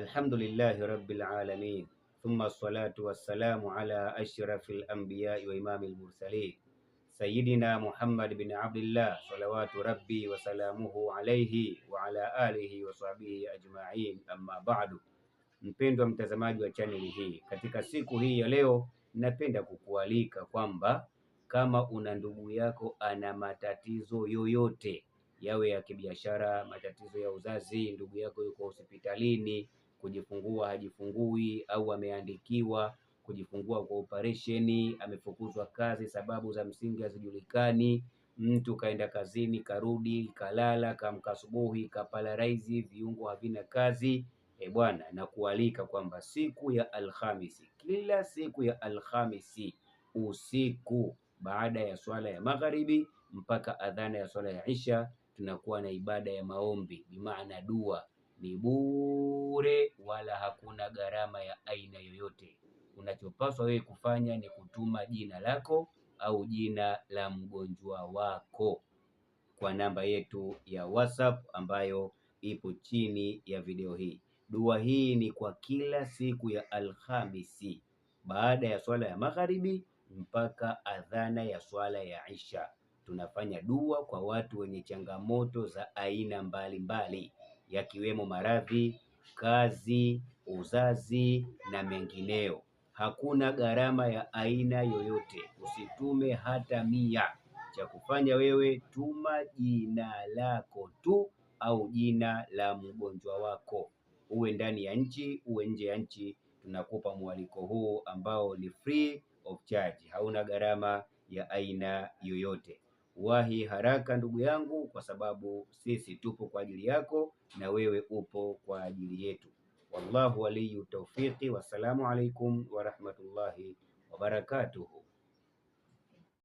Alhamdulillahi rabbil alamin thumma salatu wassalamu ala ashrafil anbiyai wa imamil mursalin sayyidina Muhammad bin Abdillah salawatu rabbi wa salamuhu alayhi wa ala alihi wa sahbihi ajma'in, amma ba'du. Mpendwa mtazamaji wa chaneli hii, katika siku hii ya leo napenda kukualika kwamba kama una ndugu yako ana matatizo yoyote, yawe ya kibiashara, matatizo ya uzazi, ndugu yako yuko hospitalini kujifungua hajifungui, au ameandikiwa kujifungua kwa operesheni, amefukuzwa kazi, sababu za msingi hazijulikani, mtu kaenda kazini, karudi, kalala, kaamka asubuhi, kaparalaizi, viungo havina kazi. E bwana, na kualika kwamba siku ya Alhamisi, kila siku ya Alhamisi usiku baada ya swala ya magharibi mpaka adhana ya swala ya isha, tunakuwa na ibada ya maombi, bimaana dua ni bure, wala hakuna gharama ya aina yoyote. Unachopaswa wewe kufanya ni kutuma jina lako au jina la mgonjwa wako kwa namba yetu ya WhatsApp ambayo ipo chini ya video hii. Dua hii ni kwa kila siku ya Alhamisi baada ya swala ya magharibi mpaka adhana ya swala ya Isha. Tunafanya dua kwa watu wenye changamoto za aina mbalimbali yakiwemo maradhi, kazi, uzazi na mengineo. Hakuna gharama ya aina yoyote, usitume hata mia. Cha kufanya wewe, tuma jina lako tu au jina la mgonjwa wako, uwe ndani ya nchi, uwe nje ya nchi. Tunakupa mwaliko huu ambao ni free of charge, hauna gharama ya aina yoyote. Wahi haraka ndugu yangu, kwa sababu sisi tupo kwa ajili yako na wewe upo kwa ajili yetu. Wallahu waliyu tawfiqi. Wassalamu alaikum warahmatullahi wabarakatuhu.